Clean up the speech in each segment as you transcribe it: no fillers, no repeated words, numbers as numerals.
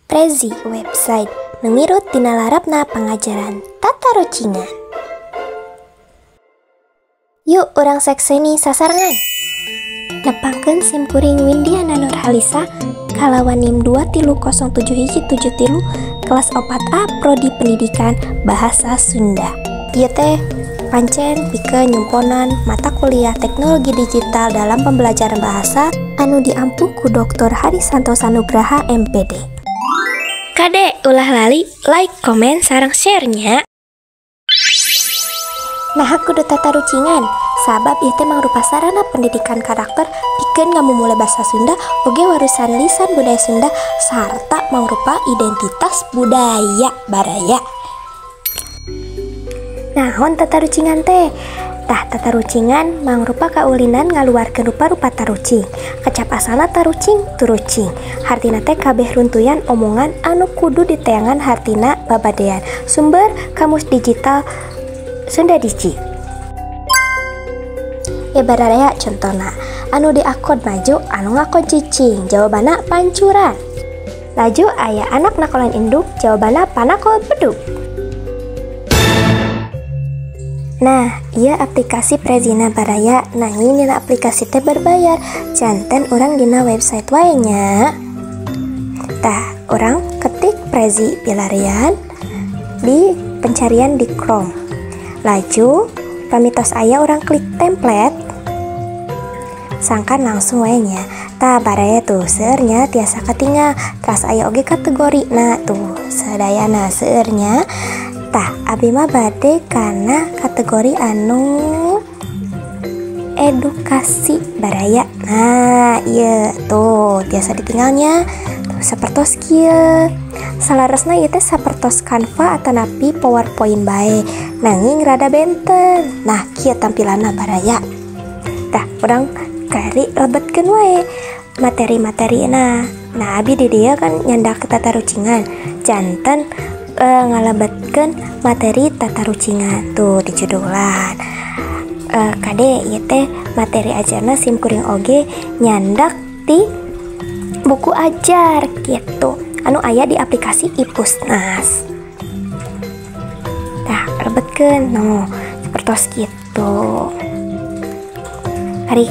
Prezi website nu ngirut dina larapna pangajaran tatarucingan. Yuk urang sekseni sasarengan. Nepangkeun sim kuring Windiana Nurhalisa kalawan NIM 2307173 kelas 4A Prodi Pendidikan Bahasa Sunda. Ieu teh pancen pikeun nyumponan mata kuliah Teknologi Digital dalam Pembelajaran Bahasa anu diampu ku Dr. Hari Santosa Nugraha MPD. Kade ulah lali like, komen, sareng share-nya. Nah, kudu tatarucingan, sabab ieu teh mangrupa sarana pendidikan karakter pikeun ngamumule basa Sunda oge warusan lisan budaya Sunda sarta mangrupa identitas budaya baraya. Naon tatarucingan teh? Tah, tatarucingan mangrupa kaulinan ngaluarkeun rupa-rupa tarucing. Kecap asalna tarucing turucing. Hartina teh kabeh runtuyan omongan anu kudu diteangan hartina babadean. Sumber Kamus Digital Sunda Digi. Ya baraya contona, anu diakod maju, anu ngakod cicing, jawabanna pancuran. Laju aya anak nakolan induk, jawabanna panakol beduk. Nah, ieu aplikasi Prezina baraya, nanging dina aplikasi teh berbayar, janten urang dina website wae nya. Tah, urang ketik Prezi pilarian di pencarian di Chrome. Laju, pamitos aya urang klik template, sangkan langsung wae nya. Tah, baraya tuh seueurnya tiasa katingal, teras aya oge kategori. Nah, tuh sadayana seueurnya. Tah, abi mah bade kana kategori anu edukasi baraya. Nah, ieu tuh tiasa ditinggalnya. Tuh sapertos kieu. Salaresna ieu teh sapertos Canva atanapi PowerPoint bae, nanging rada benten. Nah, kieu tampilanna baraya. Tah, urang kari lebetkeun wae materi-materina. Nah, abi di dieu kan nyandak tatarucingan. Janten ngalebetkeun materi tatarucingan tuh di judulan. Kade ieu teh materi ajarna sim kuring oge nyandak di buku ajar gitu anu aya di aplikasi Ipusnas. Tah, lebetkeun no sapertos kitu. Ari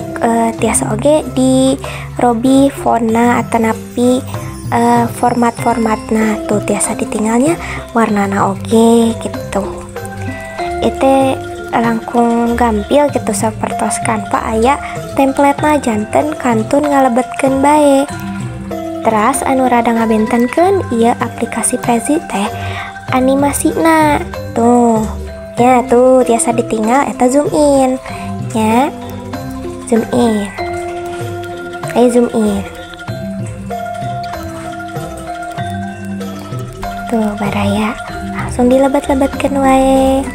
tiasa oge di robi fonna atanapi format-formatna tuh tiasa ditinggalnya warnana oge gitu. Itu langkung gampil gitu sapertos Canva aya template-na janten kantun ngalebetkeun bae. Teras anu rada ngabentenkeun ieu aplikasi Prezi teh animasina tuh. Ya tuh tiasa ditinggal eta zoom in nya. Zoom in. Ayo zoom in. Tuh baraya langsung dilebet-lebetkeun wae.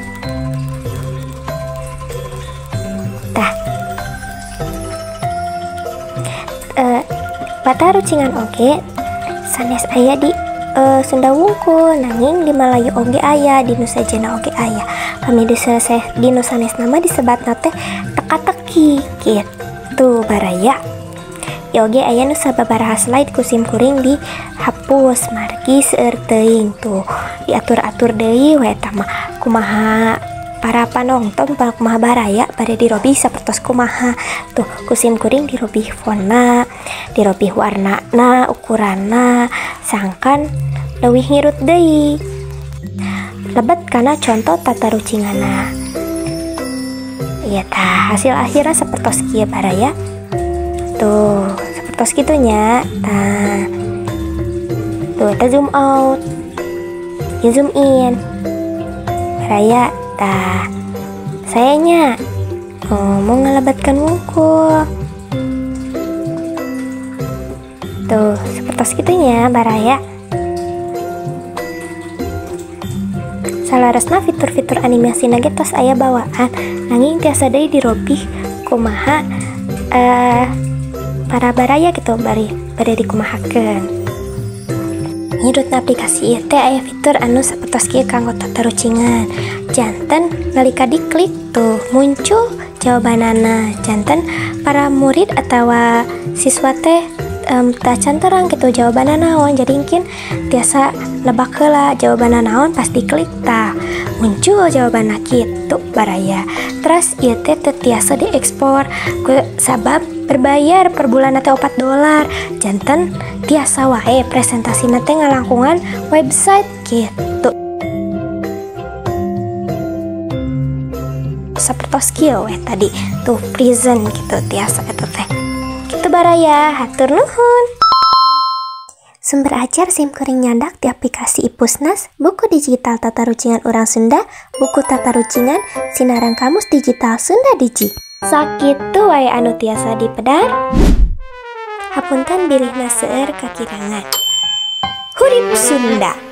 Tah, patarucingan oge sanes aya di Sunda wungkul, nanging di Malayu oge aya, di Nusa Jena oge aya. Pami di nu sanesna mah disebatna teh teka-teki gitu baraya. Ya oge aya nu sababaraha slide ku sim kuring dihapus margi seueur teuing tuh diatur-atur deui we eta mah kumaha para panonton kumaha baraya bade dirobih sapertos kumaha tuh ku sim kuring dirobih fonna, dirobih warnana, ukuranna, sangkan leuwih ngirut deui. Lebet kana contoh tatarucinganna. Ieu tah hasil akhirna sapertos kieu baraya. Tuh, sapertos kitunya. Tah. Tuh, kita zoom out. Ya zoom in. Baraya, tah. Sayanya mau ngalebetkeun wungkul. Tuh, sapertos kitunya baraya. Salaresna fitur-fitur animasi ge tos aya bawaan, nanging tiasa deui dirobih kumaha para baraya gitu bari bade dikumahakeun. Ngirutna aplikasi ieu teh aya fitur anu sapertos kieu kanggo tatarucingan. Janten nalika diklik tuh muncul Jawabanana janten para murid atawa siswa teh tacan terang gitu jawabanna naon, jadi mungkin tiasa nebak heula jawabanna naon, pas diklik tah muncul jawabanna kitu baraya. Terus ieu teh teu tiasa diekspor ku sabab berbayar per bulan teh $4, janten tiasa wae presentasina teh ngalangkungan website gitu. Sapertos kieu weh tadi tuh present gitu tiasa eta teh. Kitu baraya, hatur nuhun. Sumber ajar sim kuring nyandak di aplikasi Ipusnas, buku digital Tata Rucingan Urang Sunda, buku Tata Rucingan, Sinarang Kamus Digital Sunda Digi. Sakitu wae anu tiasa dipedar. Hapunten bilihna seueur kakirangan. Hurip Sunda.